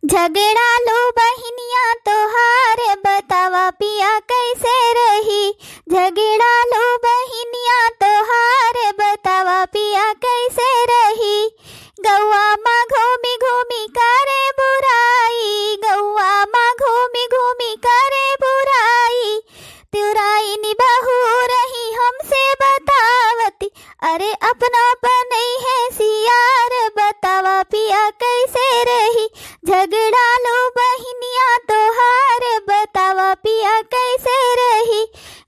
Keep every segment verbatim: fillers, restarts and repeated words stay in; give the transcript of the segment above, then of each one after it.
झगड़ालू बहिनिया तोहार, बतावा पिया कैसे रही। झगड़ालू बहिनिया तोहार, बतावा पिया कैसे रही। गौआ मा घूमी घूमी करे बुराई, गौआ मा घूमी घूमी करे बुराई। तुराइन बहू रही हमसे बतावती, अरे अपना बनई है सियार, बतावा पिया कैसे रही। झगड़ालू बहिनिया तोहार, बतावा पिया कैसे रही।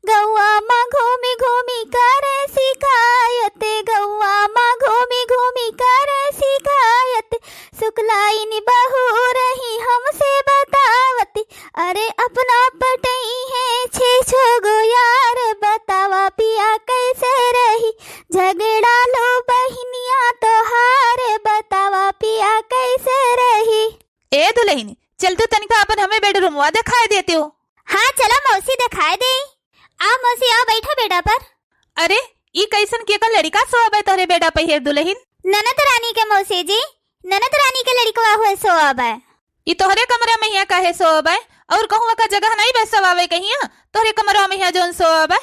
गौआ मा घूमी घूमी करे शिकायत, गौआ मा घूमी घूमी करे शिकायत। सुकलाइन बहू रही हमसे बतावती, अरे अपना पटई है छे छो गो यार, बतावा पिया कैसे रही। झगड़ालू बहिनिया तोहार, बतावा पिया कैसे रही। ए दुलहिन, चल तू तनिका अपन हमें बेडरूमवा देखाए देतिउ। हाँ चला मौसी, देखाए देई। आ मौसी, आओ बैठो बेडा पर। अरे, ई कैसन केकर लड़िका सोवा बा तोहरे बेडा पर हे दुलहिन? ननद रानी के मौसी जी, ननद रानी के लड़िकवा हुए सोवा बा। ई तोहरे कमरा महिया काहे सोवा बा? और कहूँ का जगह नाई बा सोवावे कहिया? तोहरे कमरा महिया जौन सोवा बा।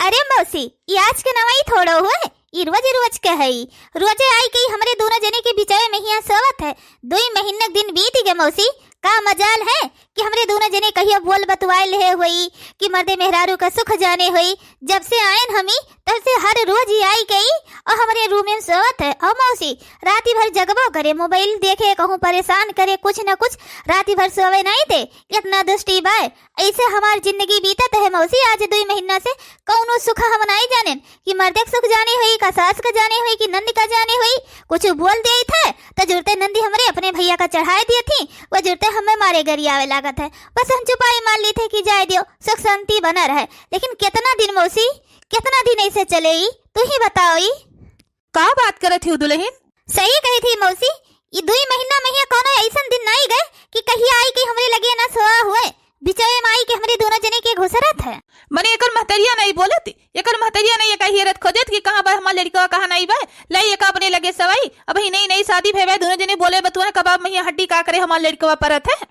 अरे मौसी, ई आज के नवाई थोड़ो हुए, ई रोज रोज के हई। रोजे आई के हमरे दोनों जने के बिचवे महिया सोवत है। दुई महीना के दिन बीत गए मौसी, का मजाल है कि हमरे दोनों जने कहियो बोल बतुआए लेहे होई कि मर्दे मेहरारू का सुख जाने होई। जब से आयन हमी, तब से हर रोज ही आई गई और हमरे रूम में सोवत है। और मौसी, राती भर जगबो करे, मोबाइल देखे, कहूँ परेशान करे, कुछ न कुछ राती भर सोवे नहीं दे। इतना दुष्टी बाय, ऐसे हमार जिंदगी बीतत है मौसी। आज दुई महीना से कौनो सुख हम नहीं जानेन कि मर्दे के सुख जाने होई, का सास का जाने होई, कि नंद का जाने होई। कुछ बोल देई थे, त जुरते नंदी हमरे अपने भैया का चढ़ाए दिए थी, वो जुरते हमें मारे गरियावे लागत है। बस हम चुपाई मार ली थे कि जाए दियो, सुख शांति बना रहे। लेकिन कितना दिन मौसी, कितना दिन ऐसे चले ई, तू ही बताओ ई। का बात करत ही दुलहिन? सही कही थी मौसी, ई दुई महीना महिया कौनो ऐसन दिन नहीं गए कि कहिया आई कि हमरे लगे ना सोआ हुए। बिचवे में आई के हमरे दोनों जने के घुसरत है। मने एकर महतरिया नहीं बोलत, एकर महतरिया नहीं एका हेरत खोजत कि कहाँ बा हमार लड़िकवा, कहाँ नहीं बा। लाई एका अपने लगे सवाई, अबही नई नई शादी भे बा, दोनों जने बोले बतुआ कबाब महिया हड्डी का करे हमार लड़िकवा परत है।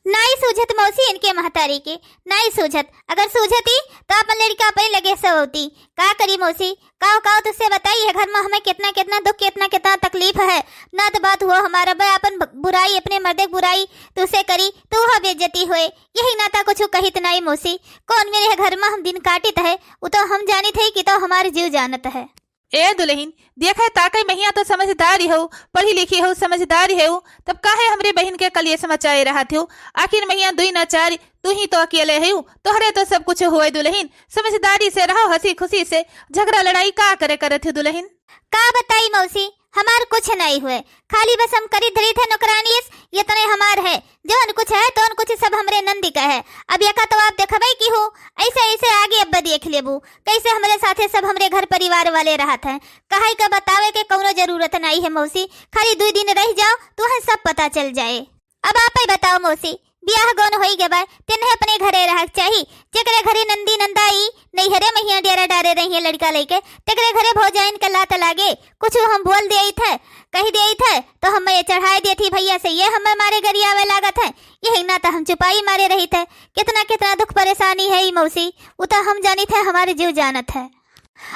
नाई सूझत मौसी इनके महतारी के, नाई सूझत। अगर सूझती तो अपन लड़िका अपने लगे सवती। का करी मौसी, काव काव तुझसे बताई है, घर में हमें कितना कितना दुख, कितना कितना तकलीफ है। ना तो बात हुआ हमारा, बे अपन ब-, बुराई, अपने मर्दे की बुराई तुझसे करी तो वह बेइज्जती हुए। यही नाता कुछ कहित नाई मौसी। कौन मेरे घर में हम दिन काटित है, वो तो हम जानित है कि तो हमारे जीव जानत है। ए दुलहिन, देखे ताकई महिया तो समझदारी हो, पढ़ी लिखी हो, समझदारी हो, तब काहे हमरे बहिन के कलेश मचाए रहत हो? आखिर महिया दुई ना चार, तू ही तो अकेले हो, तोहरे तो सब कुछ होए दुलहिन। समझदारी से रहो, हंसी खुशी से, झगड़ा लड़ाई का करे करत हो दुलहिन? का बताई मौसी, हमार कुछ नहीं हुए, खाली बस हम करी धरी थे नौकरानी, ये तने हमार है। जौन कुछ है, तौन कुछ सब हमरे नंदी का है। अब यका तो आप देखबे की हो, ऐसे, ऐसे आगे अब देख लेबू, कैसे हमरे साथे सब हमरे घर परिवार वाले रहत हैं। कहे का बतावे के कौनो जरूरत नहीं है मौसी, खाली दुई दिन रह जाओ, तुहें सब पता चल जाए। अब आप ही बताओ मौसी, बियाह गौन होई गए बा, तेन्हे अपने घरे रहक चाही। जेकरे घरे नंदी नंदाई नैहरे महिया डेरा डारे रही है लड़का लेके, तेकरे घरे भौजाइन के लात लागे। कुछ हम बोल देई थे, कही देई थे, तो हम ये चढ़ाए देती भैया से, ये हमें मारे गरियावे लागत है। यही ना तो हम चुपाई मारे रही थे। कितना, कितना दुख परेशानी है ई मौसी, वो तो हम जानी थे, हमारे जीव जानत है।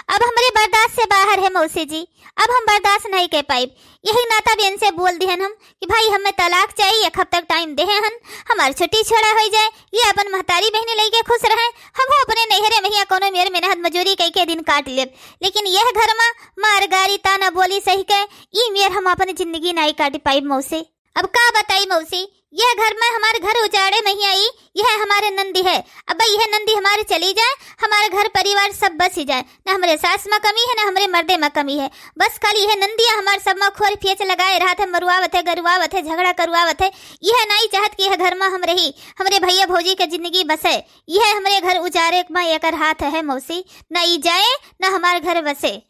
अब हमरे बर्दाश्त से बाहर है मौसी जी, अब हम बर्दाश्त नहीं कर पाइब। यही नाता भी इनसे बोल दिहन हम कि भाई, हमें तलाक चाहिए, एक हफ्ता टाइम देहे हन, हमार छुट्टी छोड़ा हो जाए, ये अपन महतारी बहनी लेके खुश रहे, हम हो अपने नैहरे महिया कोनो मेर मेहनत मजूरी कई के दिन काट लेब। लेकिन यह घर में मार गारी ताना बोली सही के ई मेर हम अपन जिंदगी नहीं काट पाइब मौसी। अब का बताई मौसी, यह घर में हमारे घर उजाड़े महिया ई, यह हमारे नंदी है। अब यह नंदी हमारे चली जाए, हमारे घर परिवार सब बस ही जाए। न हमरे सास में कमी है, न हमरे मर्दे में कमी है। बस खाली यह नंदिया हमारे सब में खोर फेंच लगाए रहत है, मरुआवत है, गरुआवत है, झगड़ा करुआवत है। यह नहीं चाहत कि यह घर में हम रही, हमरे भैया भौजी के जिंदगी बसे। यह हमरे घर उजाड़े में एकर हाथ है मौसी, न ई जाए, न हमारे घर बसे।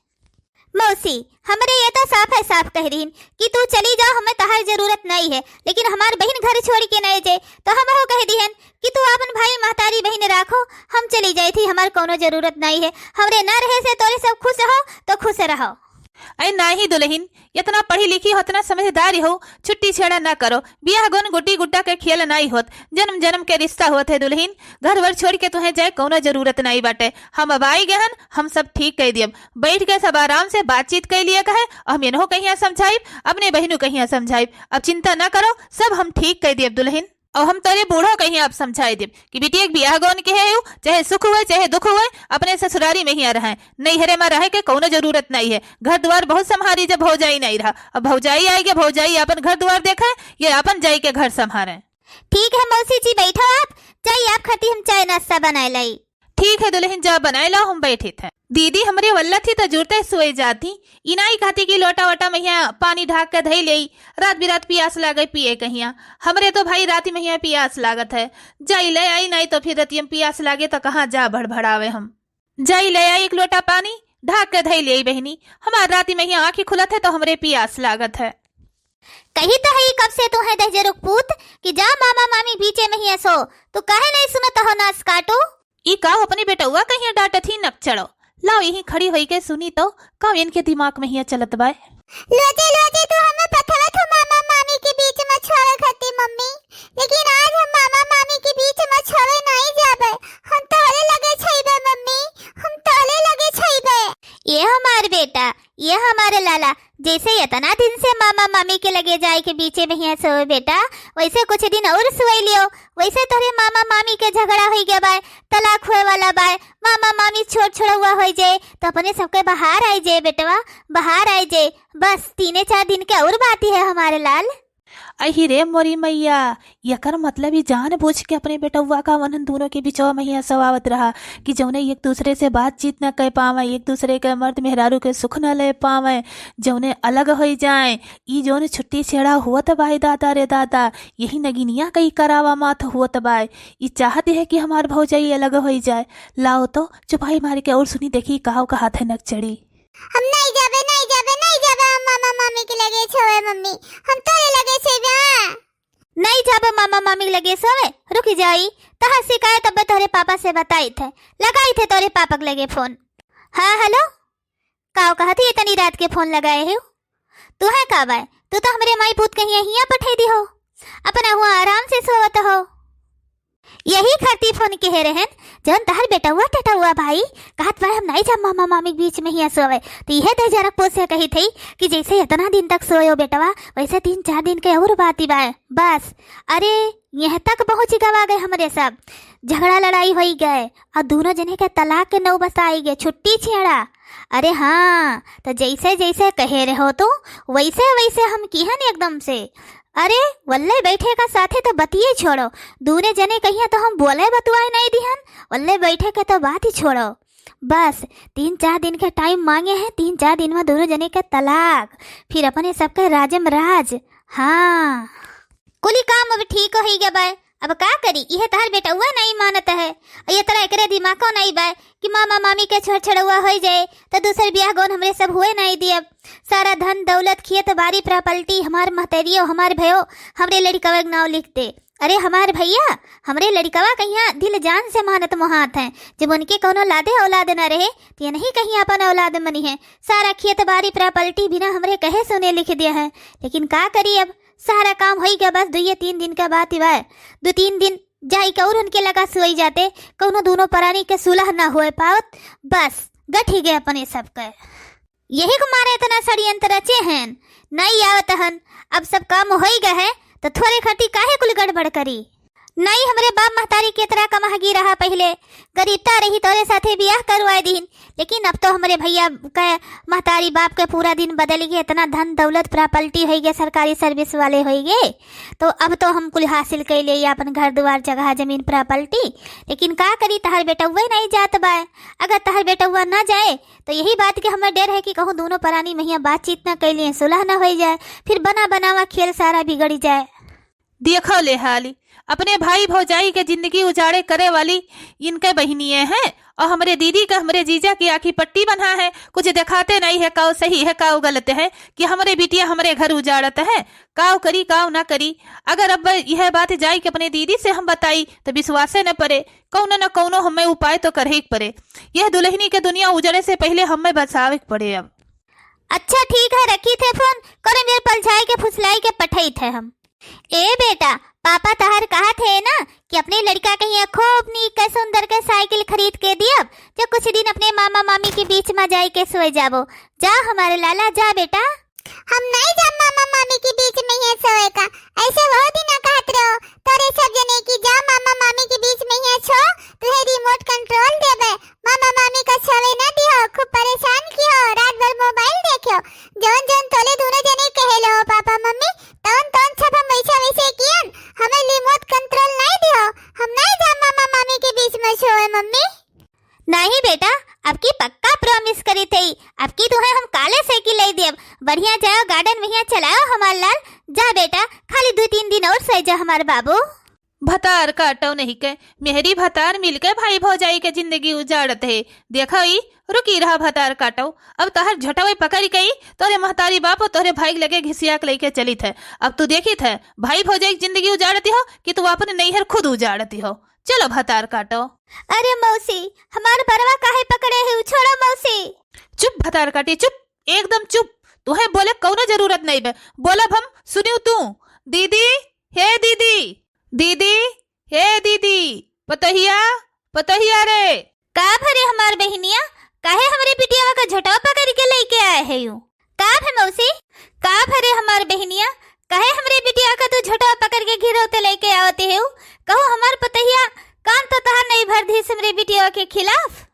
मौसी, हमरे ये तो साफ है साफ कह दिहिन कि तू चली जाओ, हमें तहार जरूरत नहीं है, लेकिन हमार बहिन घर छोड़ के नहीं जाए, तो हम हो कह दिहन कि तू अपन भाई महतारी बहिन राखो, हम चली जाए थी, हमार कोनो जरूरत नहीं है। हमरे ना रहे से तोरे सब खुश हो तो खुश रहो। अरे नाही दुलहिन, इतना पढ़ी लिखी हो, इतना समझदार हो, छुट्टी छेड़ा ना करो। बियाह गौन गुड्डी गुड्डा के खेल नाही होत, जन्म जन्म के रिश्ता होत है दुलहिन। घर वर छोड़ के तुहें जाए कौनो जरूरत नाही बाटे। हम अब आई गए हन, हम सब ठीक कह दियब। बैठ के सब आराम से बातचीत कइ लिया कहे, हम इन्हों कहिया समझाइब, अपने बहिनों कहिया समझाइब। अब चिंता ना करो, सब हम ठीक कइ दियब दुलहिन। और हम तोरे बूढ़ो कहिया अब समझाइ देब कि बिटिया के बियाह गौन के है, चाहे सुख हुए चाहे दुख हुए, अपने ससुरारी में ही रहे, नैहरे में रहे के कौनो जरूरत नाही है। घर द्वार बहुत संभारी जब भौजाई नाही रहा, अब भौजाई आइ के भौजाई अपन घर द्वार देखे, ये अपन जाई के घर संभारे। ठीक है मौसी जी, बैठो आप, जाई आप खाती हम चाय नाश्ता बनाए लाई। ठीक है दुलहिन, जा बनाए लाओ, हम बैठे थे। दीदी हमरे वल्ला थी तो जुरते सोए जाती, इनाई कहती कि लोटा वोटा महिया पानी ढाक के धई लेई, रात बिरात पियास लागे पिए कहिया। हमरे तो भाई राती महिया पियास लागत है, जाई ले आई, नाही तो फिर रतियम पियास लागे तो कहाँ जा भड़भड़ावे हम। जाई ले आई एक लोटा पानी, ढाक के धई लेई बहिनी, हमार राती महिया आँखी खुलत है तो हमरे पियास लागत है। कही तो है कब से तू है दहजरुक पूत कि जा मामा मामी बीचे महिया सो, तू काहे नाही सुनत हो नास काटू? ई का अपने बेटउआ कहिया डांटत ही नकचड़ो। लाओ यहीं खड़ी होई के सुनी तो का इनके दिमाग महिया चलत बाय। लोजे लोजे तू हमें पथवत हो मामा मामी के बीच में छोड़े खाती मम्मी, लेकिन आज हम मामा मामी के बीच में छोड़े नाही जाबे। हम तोरे लगे छइबे मम्मी, हम तोरे लगे छइबे। ये हमार बेटा, ये हमारे लाला, जैसे इतना दिन से मामा मामी के लगे जाए के बीचे महिया सोए बेटा, वैसे कुछ दिन और सोए लियो। वैसे तोरे मामा मामी के झगड़ा होई गया बाय, तलाक होए वाला बाय, मामा मामी छोड़ छोड़ौआ होई जाए, तो अपने सबके बाहर आई जाए बेटवा, बाहर आई जाए। बस तीने चार दिन के और बात ही है हमारे लाल। अही रे मोरी मैया, एकर मतलब ई जानबूझ के अपने बेटउआ का वनन दोनों के बिचवा महिया सवावत रहा कि जौने एक दूसरे से बातचीत न कर पावे, एक दूसरे के मर्द मेहरारू के सुख न ले पावे, जौने अलग होई जाए। ई जौन छुट्टी छेड़ा हुअत बाय दादा रे दादा, यही नगिनिया कई करावा मात हुअत बाय। ई चाहत है कि हमार भौजाई अलग होई जाए। लाओ तो चुपाई मार के और सुनी देखी काव कहत है नकचड़ी। हम नाही जाबे, नाही जाबे, नाही जाबे, हम मामा मामी के लगे छोए मम्मी, हम तोरे लगे छइबे। नाही जाबे मामा मामी के लगे सोए, रुकी जाई, तहार शिकायत अब्बे तोरे पापा से बताई थे, लगाई थे तोरे पापा के लगे फोन। हाँ हेलो, काव कहत ही इतनी रात के फोन लगाए हो? तू है का बाय, तू तो हमरे माई पूत कहिया हिया पठाई दी हो, अपना हुआ आराम से सोवत हो। यही खातिर फोन किहे रहन, जौन तहर बेटउआ टेटउआ भाई कहत बाय हम नाही जाब मामा मामी के बीच महिया सोवे, तो इहे दहजरक पोसे कही थी कि जैसे इतना दिन तक सोयो बेटवा, वैसे तीन चार दिन के और बात ही बाय। बस, अरे यह तक पहुँच गवा गए हमरे सब, झगड़ा लड़ाई होई गए और दोनों जने के तलाक के नौबत आई गए, छुट्टी छेड़ा। अरे हाँ, तो जैसे जैसे कहे रहो तू, वैसे वैसे हम किहन एकदम से। अरे, वल्ले बैठे का साथे तो बतिये छोड़ो, दूने जने कहिया तो हम बोले बतुआए नाही दिहन, वल्ले बैठे के तो बात ही छोड़ो। बस, तीन चार दिन के टाइम मांगे हैं, तीन चार दिन में दोनों जने के तलाक, फिर अपने सबके राजम राज। हाँ, कुली काम अब ठीक होई गया बाय, अब का करी, इहे तहर बेटउआ नाही मानत है, और ये तरह एकरे दिमागो नाही बाय कि मामा मामी के छोड़ छड़उआ होई जाए, तो दूसर बियाह गौन हमरे सब हुए नाही दियब। सारा धन दौलत, खेत बारी, प्रॉपर्टी हमार महतरियो, हमार भयो, हमरे लड़िकवा के नाव लिख दे। अरे हमार भैया, हमरे लड़िकवा कहिया दिल जान से मानत मोहात हैं, जब उनके कौनो लादे औलाद न रहे, तो ये नहीं कहिया अपन औलाद मनी है। सारा खेत बारी प्रॉपर्टी बिना हमरे कहे सुने लिख दिया है, लेकिन का करी अब, सारा काम होई गया, बस दुइये तीन दिन का बात ही बाय। दो तीन दिन जाई के और उनके लगा सोई जाते, कौनो दोनों परानी के सुलह ना होए पावत, बस गठ ही गए अपने सबके। यही के मारे इतना षड्यंत्र रचे हैं, नाही आवत हन। अब सब काम होई गए है, तो थोरे खटी काहे कुल गड़बड़ करी? नाही, हमरे बाप महतारी के तरह कमहगी रहा पहिले, गरीबता रही, तोरे साथे बियाह करवाए दीन, लेकिन अब तो हमरे भैया के महतारी बाप के पूरा दिन बदल गए, इतना धन दौलत प्रॉपर्टी होई गए, सरकारी सर्विस वाले होई गए, तो अब तो हम कुल हासिल कर लिए अपन घर दुआर, जगह जमीन, प्रॉपर्टी। लेकिन का करी, तहर बेटउए नाही जात बाय। अगर तहर बेटउआ ना जाए, तो यही बात के हमें डर है कि कहूँ दोनों परानी महिया बातचीत ना कर लिए, सुलह ना होई जाए, फिर बना बनावा खेल सारा बिगड़ जाए। देखो ले हाली, अपने भाई भौजाई के जिंदगी उजाड़े करे वाली इनके बहिनिये हैं, और हमरे दीदी का हमरे जीजा की आँखी पट्टी बन्हा है, कुछ देखाते नाही है, काव सही है, काव गलत है, कि हमरे बिटिया हमरे घर उजाड़त है, काव करी, काव ना करी। अगर अब यह बात जाई कि अपने दीदी से हम बताई, तो विश्वासे न परे, कौनो न कौनो हमें उपाय तो करही के परे। यह दुलहिनी के दुनिया उजड़े से पहिले हमें बचावे के पड़े। अब अच्छा ठीक है, रखी थे फोन, करो मेरे पलझाई के फुसलाई के पठई थे हम। ए बेटा, पापा तहार कहत है ना कि अपने लड़का के यहाँ खूब नीक के सुंदर के साइकिल खरीद के दियब, जो कुछ दिन अपने मामा मामी के बीच में जाए के सोए जाबो। जा हमारे लाला, जा बेटा। हम नहीं जाब मामा मामी के बीच में यहाँ सोए का। ऐसे वो दिन कहत रहो तोरे सब जने की जा मामा मामी के बीच में यहाँ सो, तुहे रिमोट कंट्रोल देबे। मामा मामी का सोवे न दिहो, खूब परेशान किहो, रात भर मोबाइल देखियो। जौन जौन तोले दोनों जने कहे लो पापा मम्मी, तौन तौन सब हम वैसा वैसे कियन। हमें रिमोट कंट्रोल नहीं दिहो, हम नहीं जाब मामा मामी के बीच में सोए मम्मी। नहीं बेटा, अब की पक्का प्रॉमिस करी थई, अब की तुहे हम काले साइकिल लाई देब। बढ़िया जाओ गार्डन में चलाओ हमार लाल। जा बेटा, खाली दो तीन दिन और सोए जा हमार बाबू। भतार काटो नहीं के, मेहरी भतार मिलके भाई भौजाई के जिंदगी उजाड़त है। देखो ई, रुकी रहा भतार काटो। अब तहर झोटवे पकड़ के ई तोरे महतारी बाप तोरे भाई के लगे घिसिया के लेके चलित है। अब तू देखित है, भाई भौजाई के जिंदगी उजाड़ती हो कि तू अपने नैहर खुद उजाड़ती हो। चलो भतार काटो। अरे मौसी, हमार बरवा काहे पकड़े है? छोड़ो मौसी। चुप भतार काटी, चुप, एकदम चुप। तुहे बोले कौनो जरूरत नहीं बे, बोलब हम, सुनियो तू। दीदी, हे दीदी, दीदी, हे दीदी, पतोहिया, पतोहिया रे। का भरे हमार बहिनिया, काहे हमरे बिटियावा का झोटवा पकड़ के लेके आए है यू? का भे मौसी, का भरे हमार बहिनिया, काहे हमरे बिटिया का तू झोटवा पकड़ के घिरौते लेके आवते है यू? कहू हमार पतोहिया, कान तो तहार नहीं भर दिस हमरे बिटियावा के खिलाफ।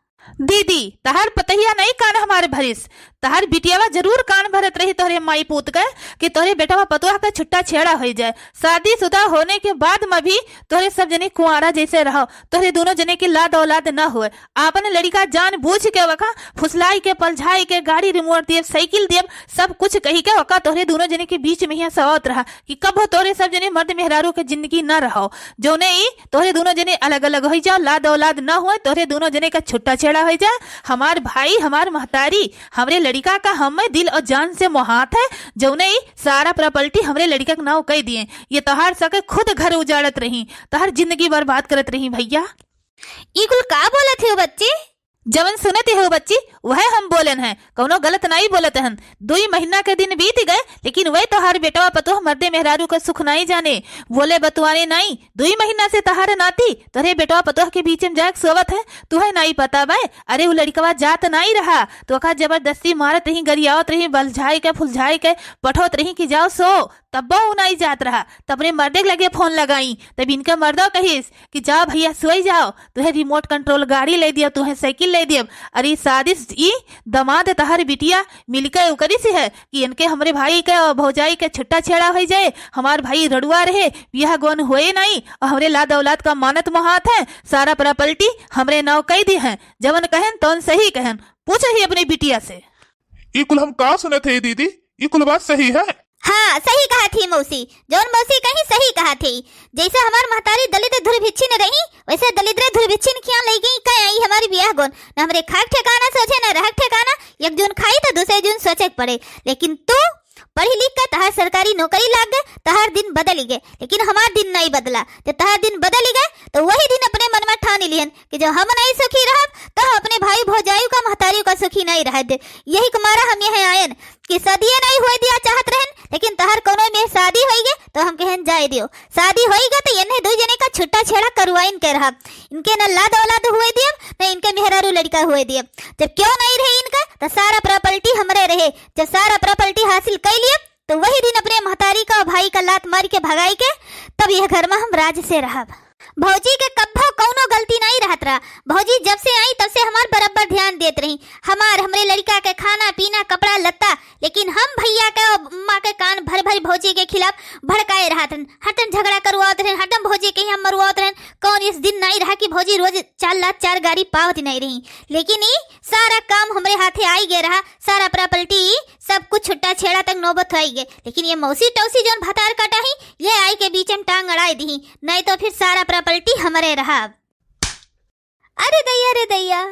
दीदी, तहार पतोहिया नहीं कान हमार भरिस, तहार बिटियावा जरूर कान भरत रही तोहरे माई पूत के कि तोहरे बेटवा पतोह के छुट्टा छेड़ा होई जाए। शादीशुदा होने के बाद में भी तोहरे सब जने कुंवारा जैसे रहो, तोहरे दोनों जने के लाद औलाद न होए। आपन लड़िका जान बूझ के वका फुसलाई के, पलझाई के, गाड़ी रिमोट देब, साइकिल देब, सब कुछ कही के वका तोहरे दोनों जने के बीच में ही सवात रहा कि कबो तोहरे सब जने मर्द मेहरारू के जिंदगी न रहो। जौने ई तोहरे दोनों जने अलग अलग होई जाओ, लाद औलाद न होए, तोहरे दोनों जने का छुट्टा छेड़ा होई जाए। हमार भाई, हमार महतारी, हमरे लड़िका का हमें दिल और जान से मोहात है, जौने ई सारा प्रॉपर्टी हमरे लड़िका के नाव कई दिए। ये तोहार सके खुद घर उजाड़त रही, तोहार जिंदगी बर्बाद करत रही भैया। ई कुल का बोलत हो बच्ची? जवन सुनत हो बच्ची, वह हम बोलन है, कौनो गलत नाई बोलत हन। दुई महीना के दिन बीत गए, लेकिन वह तोहार बेटवा पतोह मर्दे मेहरारू का सुख नाई जाने, बोले बतुआने नाई। दुई महीना से तोहार नाती तोहरे बेटवा पतोह के बीच में जाके सोवत है, तुहे नाई पता बे? अरे उ लड़िकवा जात नाई रहा, तो ओका जबरदस्ती मारत रही, गरियावत रही, बलझाई के, फुलझाई के पठौत रही कि जाओ सो, तब्बो उ नाई जात रहा। तबरे मर्दे के लगे फोन लगाई, तब इनके मर्दो कहिस कि जाओ भैया सोई जाओ, तुहे रिमोट कंट्रोल गाड़ी ले दिया, तुहे साइकिल ले दिया। अरे साजिश ई दमाद तहर बिटिया मिलके उकरी से है कि इनके हमरे भाई के और भौजाई के छुट्टा छेड़ा होई जाए। हमार भाई रड़ुआ रहे, बियाह गौन होए नाई, और हमरे लाद औलाद का मानत मोहात है, सारा प्रॉपर्टी हमरे नाव कई दी है। जवन कहन तौन सही कहन, पूछो ही अपने बिटिया से। ई कुल हम का सुनत है दीदी, ई कुल बात सही है? हाँ, सही कहत ही मौसी, जौन मौसी कही सही कहत ही। जैसे हमार महतारी दलित दुर्भिक्षिन रही, वैसे दलिद्र दुर्भिक्षिन खियान लई गई, कह आई हमारी बियाह गौन। न हमरे खाक ठिकाना सोचे, न रहक ठिकाना। एक जून खाई तो दूसरे जून सोचे के पड़े। लेकिन तू पढ़ी लिख के तहार सरकारी नौकरी लाग गए, तहार दिन बदल गए, लेकिन हमार दिन नहीं बदला। जब तहार दिन बदल गए तो वही दिन अपने मन में ठान लिहन कि जब हम नहीं सुखी रहब तो अपने भाई भौजाई का महतारी का सुखी नहीं रह दे। यही के मारा हम यहाँ आयन कि शादिये नहीं होए दिया चाहत रहन, लेकिन तहार कोनो में शादी होई गए तो हम कहन जाए दियो। शादी होई गए तो इन्हें दो जने का छुट्टा छेड़ा करवाइन के रहब। इनके न लाद औलाद हुए दियब, न इनके मेहरारू लड़का हुए दियब। जब क्यों नहीं रहे इनका, तो सारा प्रॉपर्टी हमरे रहे। जब सारा प्रॉपर्टी हासिल कर लियब, तो वही दिन अपने महतारी का भाई का लात मार के भगाई के, तब यह घर में हम राज से रहब। भौजी के कब्बो कौनो गलती नहीं रहत रहा। भौजी जब से आई, तब से हमार बराबर ध्यान देत रही, हमार, हमरे लड़का के खाना पीना, कपड़ा लत्ता। लेकिन हम भैया के और माँ के कान भर भर भौजी के खिलाफ भड़काए रहत रहन, हटन झगड़ा करवावत रहन, हटन भौजी के यहाँ मरवावत रहन। कौन इस दिन नहीं रहा कि भौजी रोज चार लात चार गारी पावत नहीं रही। लेकिन ई सारा काम हमरे हाथे आई गए रहा, सारा प्रॉपर्टी सब कुछ छुट्टा छेड़ा तक नौबत आई गए। लेकिन ये मौसी टौसी जौन भतार काटा ही, ये आई के बीच में टांग अड़ाई दी, नहीं तो फिर सारा प्रॉपर्टी हमरे रहा। अरे दैया रे दैया,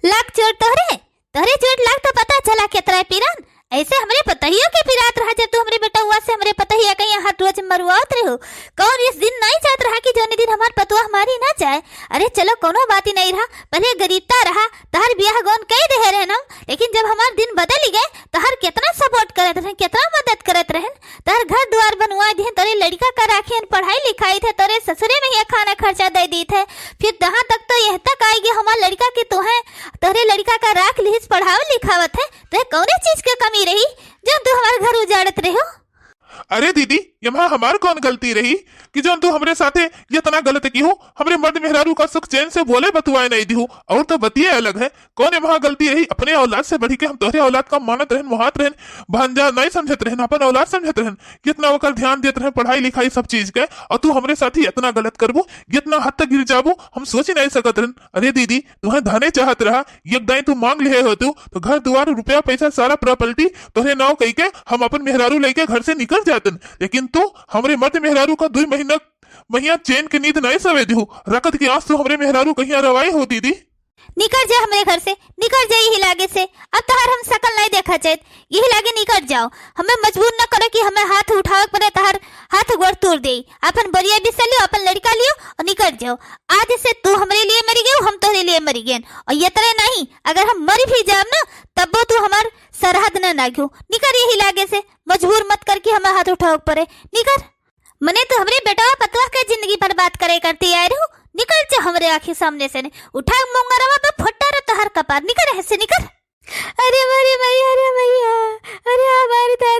लाग चोट तोहरे, तोहरे चोट लाग तो पता चला केतरा पिरान। ऐसे हमरे पतहियो के पिरात रहा जब तू हमरे बेटउआ से हमरे पतहिया के यहाँ हर रोज मरुआत रहो। कौन इस दिन नहीं जात रहा कि जौन दिन हमार पतोह मारी ना जाए। अरे चलो, कोनो बात ही नहीं रहा, पहले गरीबता रहा, तहर बियाह गौन कई देहे रहन हम, लेकिन जब हमार दिन बदल गए, तहर कितना support करत रहन, कितना मदद करत रहन, तहर घर दुआर बनवाए दिहन, तोरे लड़िका का राखियन पढ़ाई लिखाई थे, तोरे ससुरे में ही खाना खर्चा दे दी थे, फिर जहाँ तक तो यह तक आएगी हमार लड़िका की तोहे, तोरे लड़िका का राख लिहिस पढ़ावत लिखावत है, तो कौने चीज के कमी रही जौन तू हमार घर उजाड़त रहे हो? अरे दीदी, एमा हमार कौन गलती रही कि जौन तू हमरे साथे इतना गलत किहू, हमरे मर्द मेहरारू का सुख चैन से बोले बतुआए नहीं दिहू, और तो बतिये अलग है। कौन एमा गलती रही? अपने औलाद से बढ़ी के हम तोहरे औलाद का मानत रहन, मोहात रहन, भांजा नहीं समझत रहन, अपन औलाद समझत रहन, कितना ओकर ध्यान देत रहन, पढ़ाई लिखाई सब चीज के, और तू हमरे साथ ही इतना गलत करबू, इतना हद तक गिर जाबू, हम सोच ही नहीं सकत रहन। अरे दीदी, तुहें धने चाहत रहा, एक दाई तू मांग लिहे हो तू, तो घर दुआर, रुपया पैसा, सारा property तोहरे नाव कई के हम अपन मेहरारू लेके घर से निकल जातन, लेकिन तू हमरे मर्द मेहरारू का दुई महीना, महीना चैन के नींद नहीं सवे दिहू। रकत की आस तू हमरे मेहरारू कहिया रवाई हो दीदी। निकल जा हमरे घर से, निकल जा यही लागे से। अब तहार हम शकल नहीं देखा चाहत, यही लागे निकल जाओ। हमें मजबूर न करो कि हमें हाथ उठावे पड़े, तहार हाथ गोड़ तोड़ दे। अपन बोरिया बिस्तर लियो, अपन लड़िका लियो और निकल जाओ। आज से तू हमरे लिए मरी गयो, हम तोहरे लिए मरी गए। और ये तरह नहीं, अगर हम मर भी जाब ना, तब वो तू हमार सरहद न नाग्यो। निकर यही लागे से, मजबूर मत कर कि हमें हाथ उठावे पड़े। निकर। मने तू हमरे बेटवा पतोह के जिंदगी बर्बाद करे करती आए रहू। निकल जा हमरे आँखी सामने से ने। उठा मुंगरवा तो फुट्टा रे तोहर कपार। निकर है से निकर। अरे मोरी मैया रे मैया, अरे हमारी तो